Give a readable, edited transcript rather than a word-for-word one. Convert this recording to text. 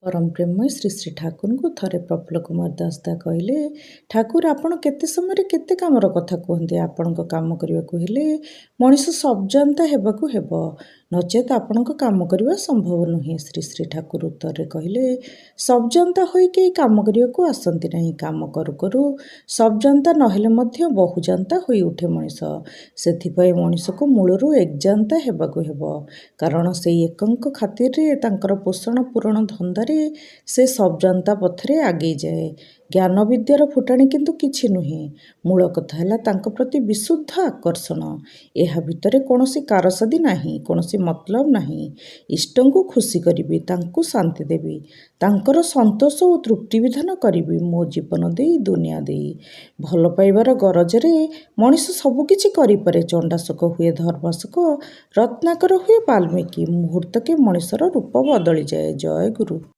ପରମ ପ୍ରେମମୟ ଶ୍ରୀ ଶ୍ରୀ ଠାକୁରଙ୍କୁ ଥରେ ପ୍ରଫୁଲ୍ଲ କୁମାର ଦାସ ଦା କହିଲେ, ଠାକୁର, ଆପଣ କେତେ ସମୟରେ କେତେ କାମର କଥା କୁହନ୍ତି। ଆପଣଙ୍କ କାମ କରିବାକୁ ହେଲେ ମଣିଷ ସବଜାନ୍ତା ହେବାକୁ ହେବ, ନଚେତ୍ ଆପଣଙ୍କ କାମ କରିବା ସମ୍ଭବ ନୁହେଁ। ଶ୍ରୀ ଶ୍ରୀ ଠାକୁର ଉତ୍ତରରେ କହିଲେ, ସବଜାନ୍ତା ହୋଇ କେହି କାମ କରିବାକୁ ଆସନ୍ତି ନାହିଁ। କାମ କରୁ କରୁ ସବଜାନ୍ତା ନହେଲେ ମଧ୍ୟ ବହୁଜାନ୍ତା ହୋଇଉଠେ ମଣିଷ। ସେଥିପାଇଁ ମଣିଷକୁ ମୂଳରୁ ଏକଜାନ୍ତା ହେବାକୁ ହେବ। କାରଣ ସେଇ ଏକଙ୍କ ଖାତିରରେ ତାଙ୍କର ପୋଷଣ ପୂରଣ ଧନ୍ଦାରେ ସେ ସବଜାନ୍ତା ପଥରେ ଆଗେଇଯାଏ। ଜ୍ଞାନ ବିଦ୍ୟାର ଫୁଟାଣି କିନ୍ତୁ କିଛି ନୁହେଁ। ମୂଳ କଥା ହେଲା ତାଙ୍କ ପ୍ରତି ବିଶୁଦ୍ଧ ଆକର୍ଷଣ। ଏହା ଭିତରେ କୌଣସି କାରସାଦି ନାହିଁ, କୌଣସି ମତଲବ ନାହିଁ। ଇଷ୍ଟଙ୍କୁ ଖୁସି କରିବି, ତାଙ୍କୁ ଶାନ୍ତି ଦେବି, ତାଙ୍କର ସନ୍ତୋଷ ଓ ତୃପ୍ତି ବିଧାନ କରିବି ମୋ ଜୀବନ ଦେଇ, ଦୁନିଆ ଦେଇ। ଭଲ ପାଇବାର ଗରଜରେ ମଣିଷ ସବୁକିଛି କରିପାରେ। ଚଣ୍ଡାଶୋକ ହୁଏ ଧର୍ମାଶୋକ, ରତ୍ନାକର ହୁଏ ବାଲ୍ମୀକି। ମୁହୂର୍ତ୍ତକେ ମଣିଷର ରୂପ ବଦଳିଯାଏ। ଜୟ ଗୁରୁ।